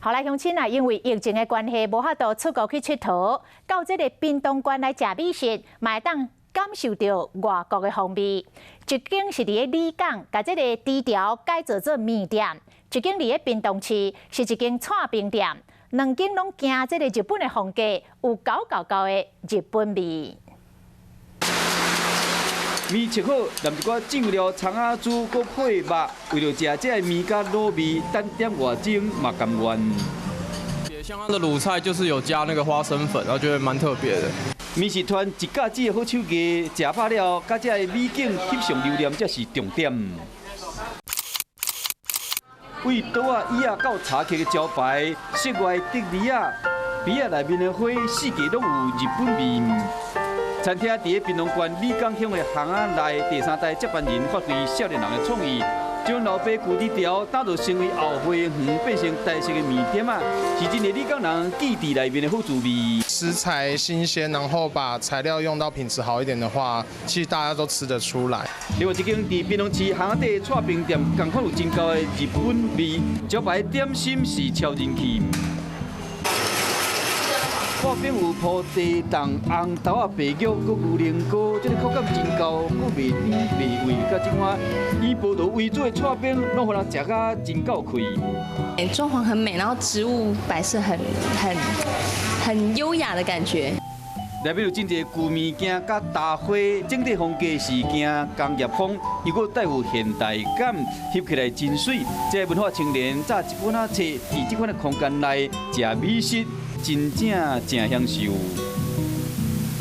好來，鄉親啊，因為疫情的關係，無法度出國去𨑨迌，到這个屏東縣來食美食，嘛會當感受著外國的風味。一間是佇咧里港，共這个豬條改造做麵店；一間佇咧屏東市，是一間剉冰店。兩間攏行這个日本的風格，有厚厚厚的日本味。麵切好，淋一寡醬料、蔥仔珠，閣配肉，為著食這个麵佮滷味，等點外鐘嘛甘願。像它的滷菜就是有加那個花生粉，然後覺得蠻特別的。麵食團一家子的好手藝，食飽了，佮這个美景翕相留念，才是重點。為桌仔椅仔到茶客的招牌，室外竹籬仔，埤仔內面的花，四季攏有日本味。餐廳佇咧屏東縣里港鄉的巷仔內，第三代接班人發揮少年人的創意，將老爸舊豬條打造成為後花園，變成台式的麵店仔，是真濟里港人記佇內面的好滋味。食材新鮮，然後把材料用到品質好一點的話，其實大家都吃得出來。另外一間佇屏東市巷仔底的剉冰店，仝款有真厚的日本味，招牌點心是超人氣。薄餅有鋪茶凍、紅豆仔、白玉、閣牛奶糕，這个口感真厚，閣袂甜袂膩，佮這款以葡萄為主的剉冰，攏予人食甲真夠氣。裝潢很美，然後植物擺設很優雅的感覺。內面有真濟舊物件，佮大花，整體風格是行工業風，又閣帶有現代感，翕起來真媠。這个文化青年紮一本仔冊，佇這款的空間內食美食，真正誠享受。